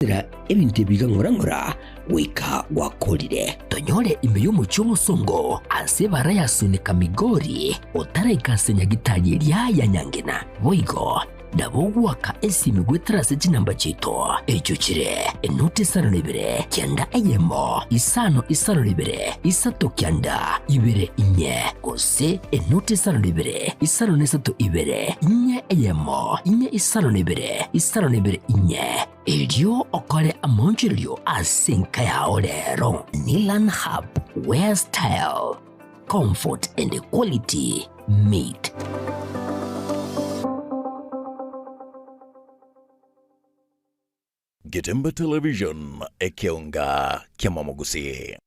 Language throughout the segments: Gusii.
Ira ebinto ebi iga ng'ora ng'ora goika gwakoorire. Tonyore ime y'omochie omosongo ase ebara ya Sunika Migori, otaraika ase nyagitari eria ya Nyangena. Boigo nabo ogoaka esimi goetera ase chinamba chiaito echio chire, enoti isano na ibere, kianda eyemo, isano isano na ibere, isato kianda, ibere inye, gose enoti isano na ibere, isano na isato ibere, inye eyemo, inye isano na ibere, isano na ibere inye. Erio okore amaonchorerio ase enka yao rero. Nilan Hub, where style, comfort and quality meet. Getembe Television, ekeonga ki'amamogusii.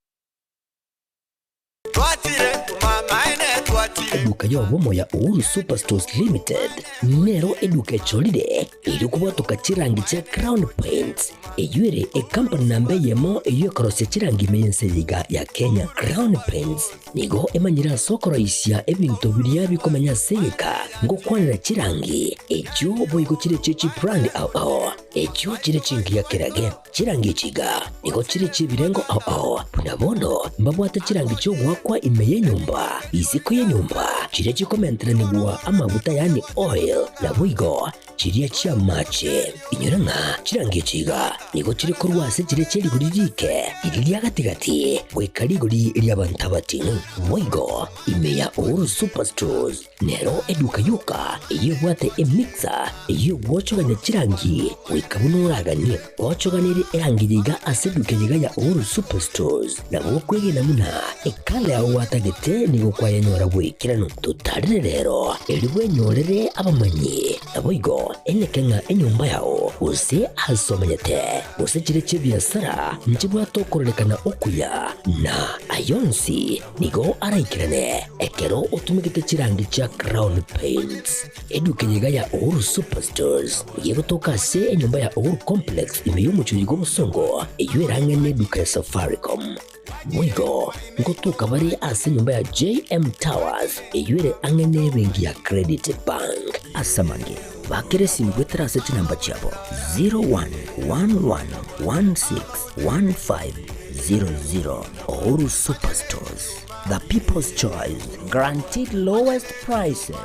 Eduka y'obomo ya Uhuru Superstores Limited nero eduka echorire erio kobwatoka chirangi chia Crown Paints, eyio ere ekampani namba eyemo eyio ekorosia chirangi ime y'ense eye iga ya Kenya. Crown Paints nigo emanyire ase okoroisia ebinto biria bikomenya ase egeka ngokwanera chirangi echio boigo chire chie chibrand ao ao echio chire chingiya kerage. Chirangi echi iga nigo chire chi'ebirengo ao ao, buna bono mbabwate chirangi chi'ogoakwa ime y'enyomba, isiko y'enyomba, chiria chikomenteranigwa amaguta yaani oil, naboigo chiria chi'amache. Inyora ng'a chirangi echi iga nigo chire korwa ase chiria chie rigori riike, riria ria gati-gati, goika rigori ri'abanto abating'u. Boigo ime ya Uhuru Superstores Nero eduka yoka eyio ebwate emixer eyio egwochogania chirangi goika buna oraganie. Gwochoganirie erangi eye iga ase eduka eye iga ya Uhuru Superstores, nabo okwegena buna ekala yao gwatagete nigo kwayenyora bw'ekeranu. Totarire rero erio bwenyorere abamanyi, naboigo eneke ng'a enyomba yao gose ase omenyete gose chire chi'ebiasara nchibwate okororekana okuya na ayonsi Nigo araikerane ekero otumegete chirangi chia Crown Paints. Eduka eye iga ya Uhuru Superstores nigo egotoka ase enyomba ya Uhuru Complex ime y'omochie bw'obosongo eyio ere ang'e n'eduka ya Safaricom. Boigo ngotoka bare ase enyomba ya JM Towers eyio ere ang'e n'ebenki ya Credit Bank. Ase amange, bakera esimi goetera ase chinamba chiabo 0111161500. Uhuru Superstores, the people's choice, guaranteed lowest prices.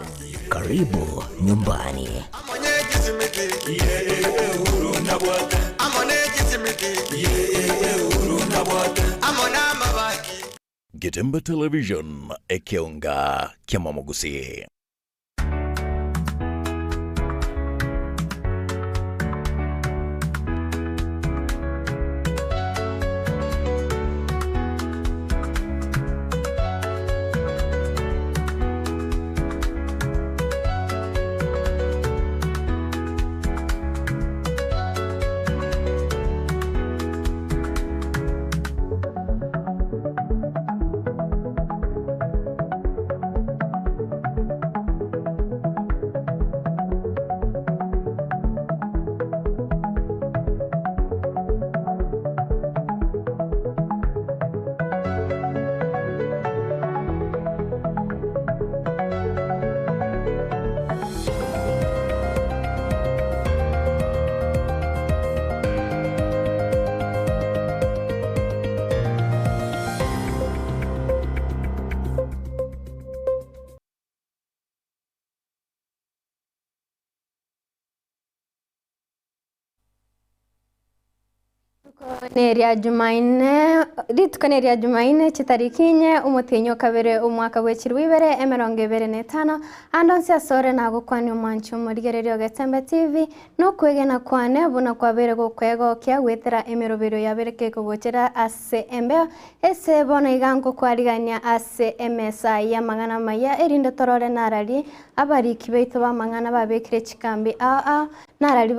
Karibu nyumbani. Getembe Television, ekeonga ki'amamogusii. Rituko neria Jumaine, rituko neria Jumaine chitariki inye omotienyi o kabere omwaka bwe chilifu ibere emerongo ebere na etano, ande onsi asore nagokwania omwanchi omorigereria o Getembe TV, Nokwegena kwane buna kwabeire gokwegokia goetera emeroberio yabere kekogochera ase embeo, ese bono iga nkokwarigania ase emesa y'amang'ana amaya, erinde torore narari abariki baito b'amang'ana babekire chikambi ao ao, narari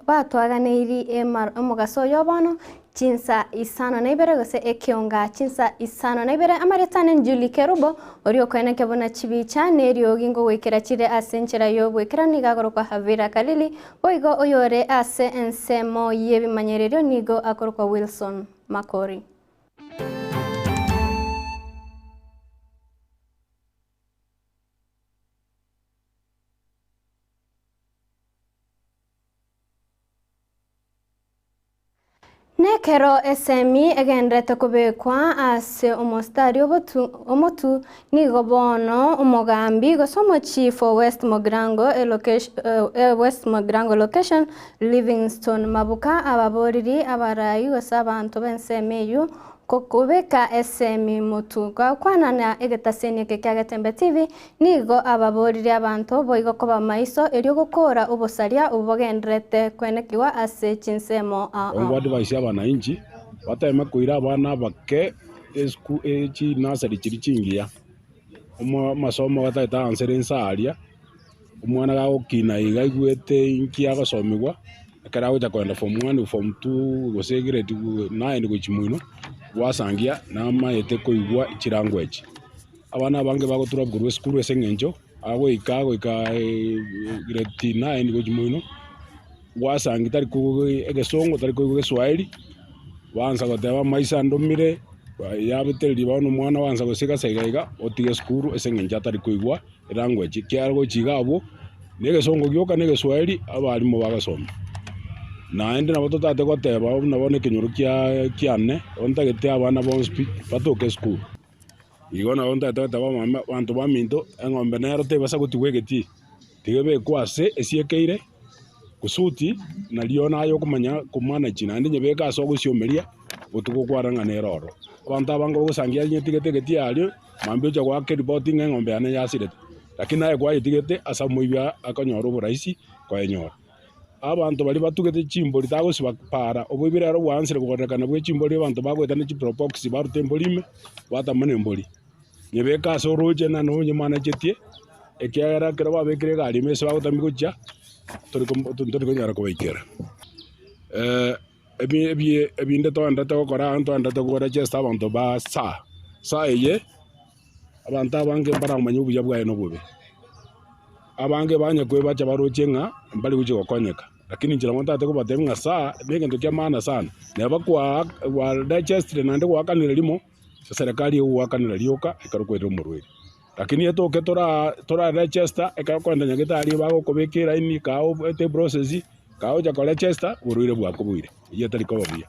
batwaganeiri omogaso oyo bono, Chinsa isano na ibere gose ekeonga chinsa isano na ibere amarieta ane Julie Kerubo, oria okoenekia buna chibicha na eriogi ngogoikera chire ase enchera y'oboikeranu nigo akorokwa Havira Kalili, boigo oyore ase ensemo y'ebimanyererio nigo akorokwa Wilson Makori. Nekero esemi egenderete kobekwa ase omostari obotu omotu, nigo bono omogambi gose omochief o West Mugirango West Mugirango Location, Livingstone Mabuka ababoriri abarai gose abanto b'ensemo eyio kobeka esemi motu. Gakwana na egetaseni eke kia Getembe TV, nigo ababoriri abanto boigo koba maiso erio gokora obosaria obwo bogendererete kwenekigwa ase chinsemo ao ao. Ongwa advise abananchi bateme koira abana abake esku chinursery chiria chingiya, omo amasomo gatagete aansere inse aria, omwana gagokina iga aigwete inki agosomigwa, ekero agocha kogenda form one, form two, gose grade nine gochia moino, gwasangia namaete koigwa chilanguage. Abana abange bagotura korwa esukuru ase eng'encho, agoika agoika grade nine gochia moino, gwasangi tari koigwa egesongo, tari koigwa egeswahili, baansa goteba amaiso andomire, yabetereria bono omwana oansa gosika ase iga iga, otiga esukuru ase eng'encho atari koigwa elanguage, ekiagera gochia iga abwo, na egesongo gioka na egeswahili, abalimu bagosoma. Naende nabo totagete goteba buna bono ekenyoro kia kiane, bono ntagete abana bonsi pi, batoke esukuru. Igo nabo ntagete goteba omame abanto baminto, eng'ombe nero tebasa gotigwa egetii, tiga ebekwe ase esiekeire, kusuti nario naye okomanya komanage naende nyebeke ase ogosiomeria, botuko kwarora ng'a nere ororo. Abanto abange bagosangia nyetigete egetii aria, mambia ocha goaka eripoti ng'a eng'ombe yane yasirete, lakini naye kwayetigete ase omoibwa akonyora oborahisi koyenyora. Abanto baria batugete chimbori tagosiba para, oboibi rero bwaansire kogorekana bwe chimbori abanto bagoeta ne chiprobox barute embori ime, batama nembori. Nyebeke ase oroche na nonye manachetie, ekiagera ekero babekire egari ime ase bagotamia gochia, tori ntori konyara kobaikera. Ebi ebi ebinde togenderete gokora aa ntogenderete koregister abanto ba SHA, SHA eye, abanto abange mbaramanye obuya bwaye na obobe. Abange banya koebacha baroche ng'a mbari gochia gokonyeka, lakini inche nabo ntagete kobatebia ng'a SHA na egento kia maana sana, neba kwa kwaregestire naende gwakanire rimo, eserekari egogoakanera rioka ekero kwarire omorwaire. Lakini etoke tora tora register ekero okogenda nyagetari bagokobeka eraini kaa obwate eprocess, kaa ocha koregister oborwaire bwakoboire, eyio etari koba buya.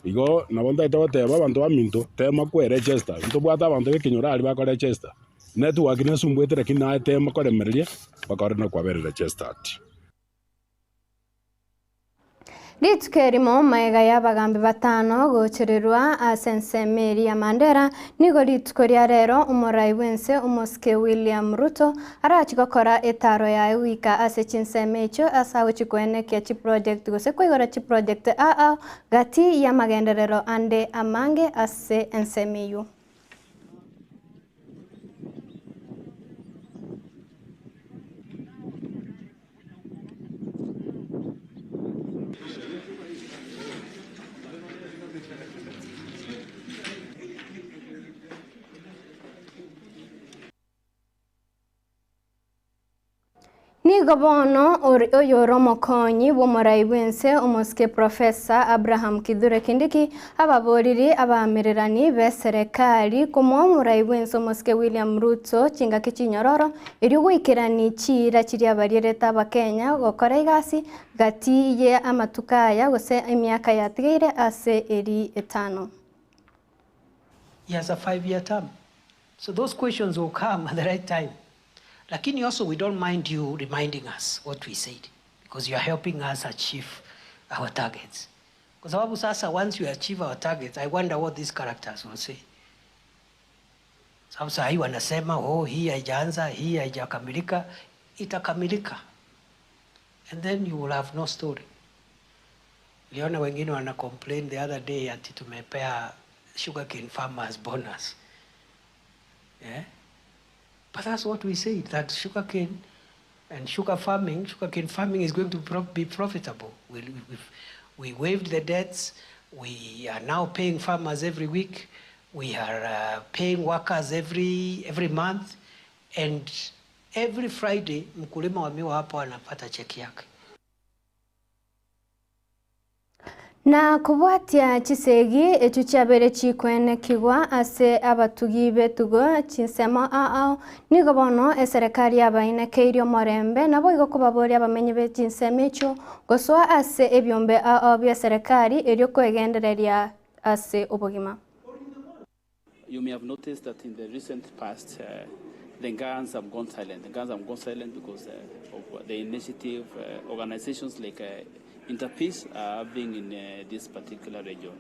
Igo nabo ntagete goteba abanto baminto, tema kweregister, ntobwate abanto ba ekenyoro aria bakoregister, network nesumbuete lakini naye tema koremereria mpaka ore nakwabere registered. Rituko erimo magega y'abagambi batano gochererwa ase ensemo eria ya Mandera, nigo rituko ria rero omorai bw'ense omosike William Ruto arachi gokora etaro yaye goika ase chinsemo echio ase agochi koenekia chiproject gose koigora chiproject ao gati y'amagenderero ande amange ase ensemo eyio. Nigo bono oyore omokonyi bw'omorai bw'ense omosike Professor Abraham Kithure Kindiki ababoriri abaamererani b'eserekari komoa omorai bw'ense omosike William Ruto chingaki chinyororo Erio goikerani chiira chiria barierete Abakenya gokora egasi gati ye amatuko aya gose emiaka yatigaire ase eri etano. He has a 5 year term so those questions will come at the right time lakini also we don't mind you reminding us what we said because you are helping us achieve our targets kwa sababu sasa once we achieve our targets I wonder what these characters will say Sababu saa hii wanasema oh, hii haijaanza, hii haijakamilika. Itakamilika and then you will have no story. Niliona wengine wana complain the other day ati tumepea sugarcane farmers bonus. Yeah? But that's what we said, that sugarcane and sugar farming, sugarcane farming is going to be profitable. We waived the debts. We are now paying farmers every week. We are paying workers every month. And every Friday, mkulima wa miwa hapo anapata cheki yake. Na kobwatia chisegi echio chiabeire chikwenekigwa ase abatugi b'etugo chinsemo ao ao, nigo bono eserekari yabainekeirie omorembe naboigo kobaboria abamenyi be chinsemo echio gosoa ase ebiombe ao ao bia eserekari erio kwegendereria ase obogima. You may have noticed that in the recent past, uh, the guns have gone silent. The guns have gone silent because uh, of the initiative uh, organizations like uh, Interpeace are having in uh, this particular region.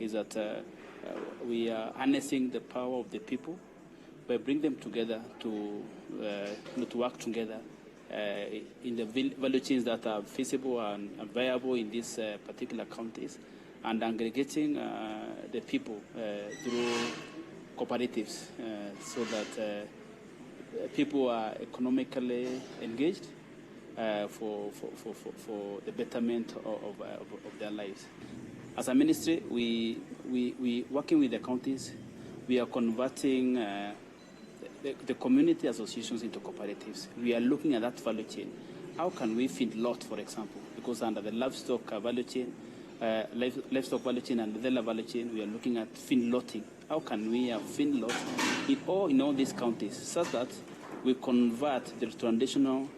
Is that uh, uh, we are harnessing the power of the people by bring them together to, uh, you know, to work together uh, in the value chains that are feasible and, and viable in these uh, particular counties and aggregating uh, the people uh, through cooperatives uh, so that uh, people are economically engaged uh, for, for, for, for, for the betterment of, of, of, of their lives. As a ministry, we, we, we working with the counties, we are converting uh, the, the community associations into cooperatives. We are looking at that value chain. How can we feedlot, for example? Because under the livestock uh, value chain, uh, livestock value chain and the value chain, we are looking at feedlotting. How can we have feedlot in all, in all these counties such that we convert the traditional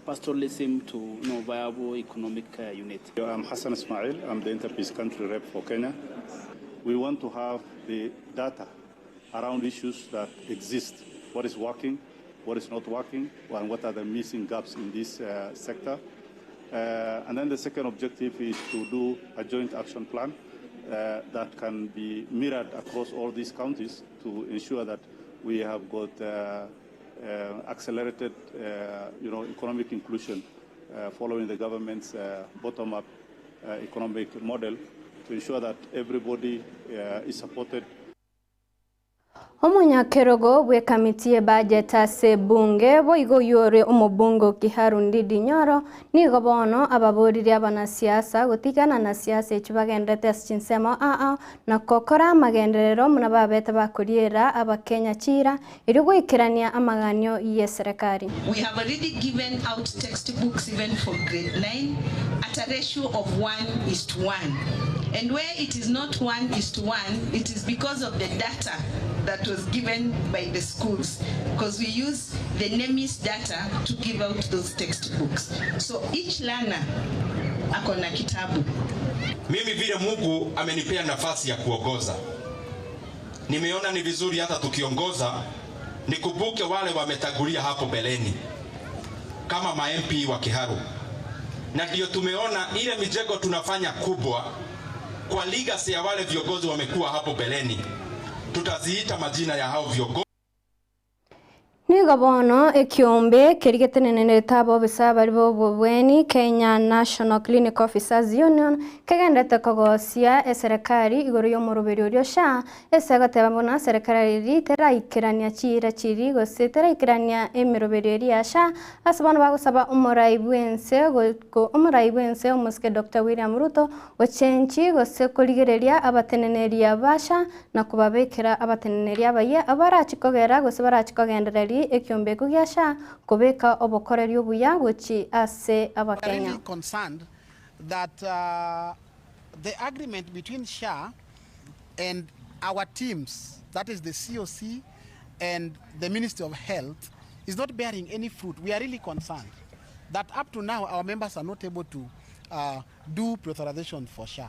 pastoralism to you know, viable economic uh, unit? I'm Hassan Ismail. I'm the Interpeace country rep for Kenya. We want to have the data around issues that exist. What is working, what is not working, and what are the missing gaps in this uh, sector. Uh, and then the second objective is to do a joint action plan uh, that can be mirrored across all these counties to ensure that we have got uh, uh, accelerated, uh, you know, economic inclusion uh, following the government's uh, bottom-up uh, economic model to ensure that everybody uh, is supported. Omonyakerogo bw'ekamiti y'ebudget ase ebunge boigo oyore omobunge o Kiharu Ndindi Nyoro nigo bono ababorire abanasiasa gotigana na siasa echio bagendete ase chinsemo ao na gokora amagenderero muna babete bakoriera abakenya chira erio goikerania amaganio y'eserekari. We have already given out textbooks even for grade 9 at a ratio of 1 is to 1. And where it is not 1 is to 1, it is because of the data that was given by the schools, because we use the NEMIS data to give out those textbooks. So each learner ako na kitabu. Mimi vile Mungu amenipea nafasi ya kuongoza, nimeona ni vizuri hata tukiongoza nikumbuke wale wametangulia hapo mbeleni kama ma MP wa Kiharu, na ndio tumeona ile mijengo tunafanya kubwa kwa legacy ya wale viongozi wamekuwa hapo mbeleni, tutaziita majina ya hao viongozi. Nigo bono ekiombe keri getenenerete abobisa bari b'obobweni Kenya National Clinic Officers Union kegendete kogosia eserekari igoro y'omoroberi oria SHA ase egoteba buna serikali eri teraikerania chira chiri gose teraikerania emeroberi eria ya SHA ase bono bagosaba omorai bwense omorai bwense omosike Dr. William Ruto gochenchi gose korigereria abateneneria ba SHA na kobabekera abateneneria abaye abarachikogera gose barachikogendereria ekiombe gia SHA kobeka obokoreri obuya gochi ase abakenya. Really concerned that uh, the agreement between SHA and our teams, that is the COC and the Ministry of Health, is not bearing any fruit. We are really concerned that up to now our members are not able to uh, do pre-authorization for SHA.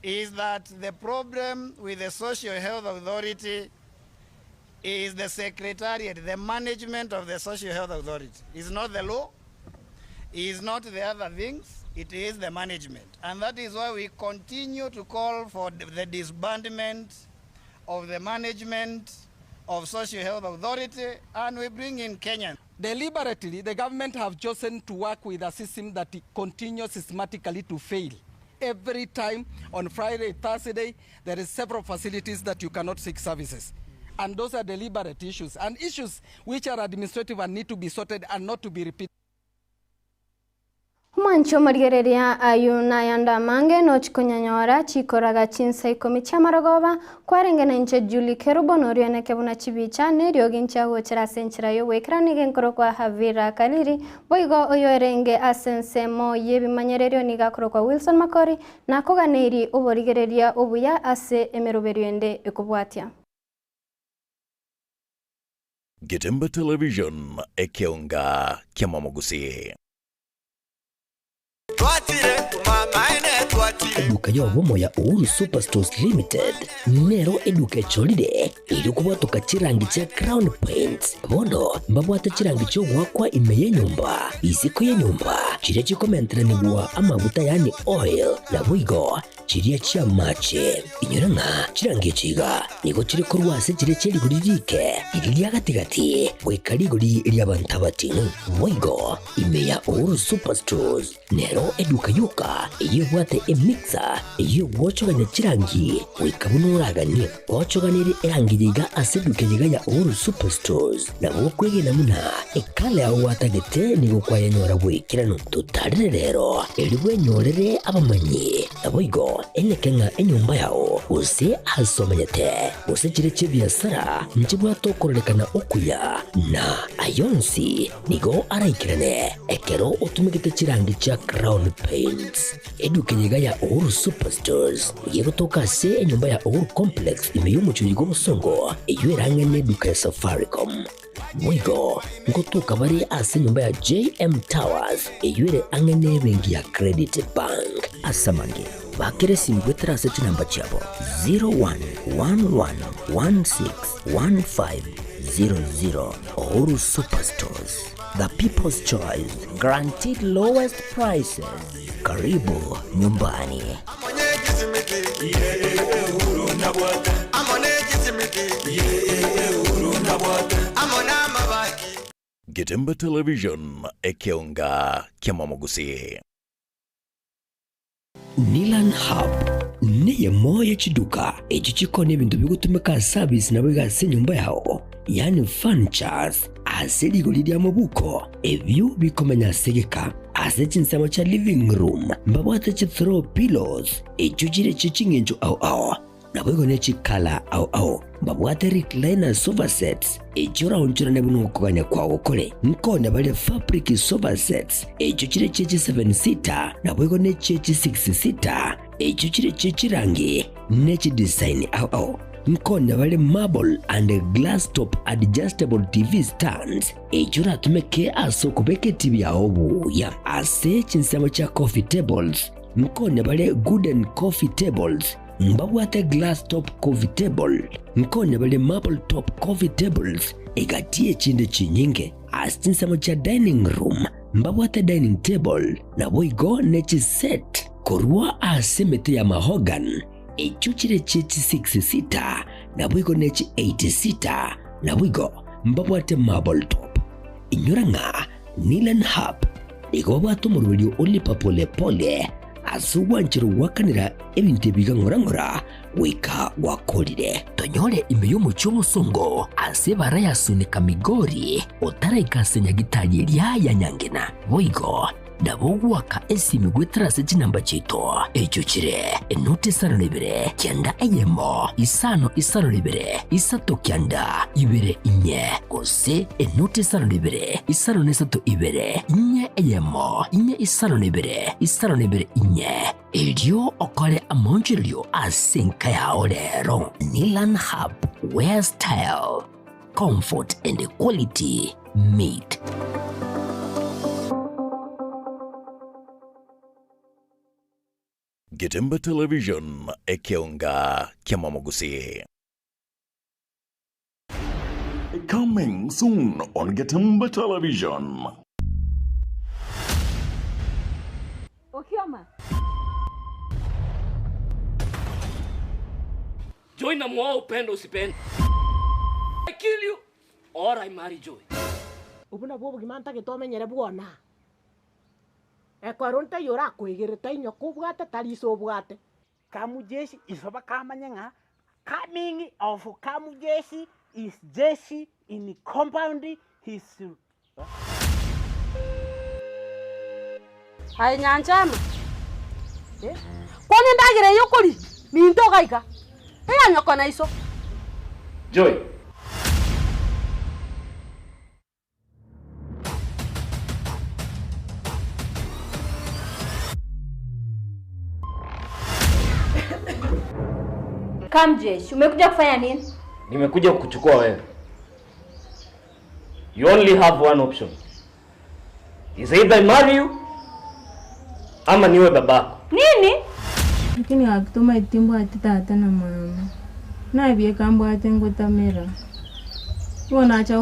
Is that the problem with the Social Health Authority is the secretariat, the management of the Social Health Authority. It's not the law, it's not the other things, it is the management. And that is why we continue to call for the disbandment of the management of Social Health Authority, and we bring in Kenyans. Deliberately, the government have chosen to work with a system that continues systematically to fail. Every time on Friday, Thursday, there is several facilities that you cannot seek services. And those are deliberate issues, and issues which are administrative and need to be sorted and not to be repeated. Omwanchi omorigereria ayio nayande amange nochi konyanyora chikoraga chinsa ikomi chi'amarogoba, kwarenge nainche Julie Kerubo norio eneke buna chibicha, neriogi nchiagochera ase enchera y'ogoikera nigo enkorokwa Havira Kariri, boigo oyoerenge ase ensemo y'ebimanyererio nigo akorokwa Wilson Makori, nakoganeiri oborigereria obuya ase emeroberio ende ekobwatia. Getembe Television, ekeonga ki'amamogusii. Eduka y'obomo ya Uhuru Superstores Limited nero eduka echorire erio kobwatoka chirangi chia Crown Paints. Bono mbabwate chirangi chi'ogoakwa ime y'enyomba, isiko y'enyomba, chiria chikomenteranigwa amaguta yaani oil, naboigo chiria chi'amache. Inyora ng'a chirangi echi iga nigo chire korwa ase chiria chie rigori riike, riria ria gati-gati, goika rigori ri'abanto abating'u. Boigo ime ya Uhuru Superstores nero eduka yoka eyio ebwate emixer eyio egwochogania chirangi goika buna oraganie. Gwochoganirie erangi eye iga ase eduka eye iga ya Uhuru Superstores, nabo okwegena buna ekala yao gwatagete nigo kwayenyora bw'ekeranu. Totarere rero erio bwenyorere abamanyi. Naboigo eneke ng'a enyomba yao, gose aase omenyete, gose chiria chi'ebiasara, nchibwate okororekana okuya, na ay'onsi nigo araikerane ekero otumegete chirangi chia Crown Paints. Eduka eye iga ya Uhuru Superstores nigo egotoka ase enyomba ya Uhuru Complex ime y'omochie oyo bw'obosongo, eyio erang'e neduka ya Safaricom. Boigo ngotoka bare ase enyomba ya JM Towers eyio ere ang'e nebenki ya Credit Bank. Ase amange, bakera esimi goetera ase chinamba chiabo 0111161500. Uhuru Superstores, the people's choice, guaranteed lowest prices. Karibu nyumbani. Getembe Television, ekeonga ki'amamogusii. Nilan Hub neyemo ye chiduka echio chikoonia ebinto bigotumeka ase abisi naboigo ase enyomba yao, yaani furnitures, ase rigori ri'amabuko, ebio bikomenya ase egeka. Ase chinsemo chia living room mbabwate chi throw pillows echio chire chie ching'encho ao ao, naboigo ne chikala ao ao. Mbabwate recliner sofa sets echio oraonchorane buna okogania kwao kore. Nkonya bare fabric sofa sets echio chire chie chi seven seater naboigo ne chie chi six seater echio chire chie chirangi ne chidesign ao ao. Nkonya bare marble and glass top adjustable TV stands echio oratumeke ase okobeka etibi yao buya. Ase chinsemo chia coffee tables nkonya bare gooden coffee tables Mbabwate glass top coffee table, nkonya bare marble top coffee tables, egati y'echinde chinyinge. Ase chinsemo chia dining room mbabwate dining table, naboigo ne chiset korwa ase emete ya mahogany, echio chire chie chi six seater, naboigo ne chi eight seater, naboigo mbabwate marble top. Inyora ng'a Nilan Hub nigo babwate omoroberio o lipa pole pole ase ogwancherwa goakanera ebinto ebi iga ng'ora ng'ora goika gwakorire. Tonyore ime y'omochie omosongo ase ebara ya Sunika Migori otaraika ase nyagitari eria ya Nyangena. Boigo nabo ogoaka esimi goetera ase chinamba chiaito echio chire enoti isano na ibere kianda eyemo isano isano na ibere isato kianda ibere inye gose enoti isano na ibere isano na isato ibere inye eyemo inye isano na ibere isano na ibere inye erio okore amaonchorerio ase enka yao rero. Nilan Hub, where style, comfort and quality meet. Getembe Television, ekeonga ki'amamogusii. Coming soon on Getembe Television. Okioma. Joy namuoa upende usipende. I kill you or I marry Joy. Obwo nabwo obogima ntagete omenyere bwona. Ekero ntaiyo orakoegerere tainywa kobwate tari ise obwate. Kamujeshi iso bakamanya ng'a coming of Kamujeshi is jeshi in compound his. Aye Nyanchama, eh, kwana endagera eye okoria, minto iga iga, eya nyoko na iso. Joy. Kamjesh, umekuja kufanya nini? Nimekuja kukuchukua wewe. You only have one option. Is either I marry you ama niwe babako. Nini? Lakini gaki tomaeti mbwate tata na mama. Nabieka mbwate ngotamera. Bono nacha.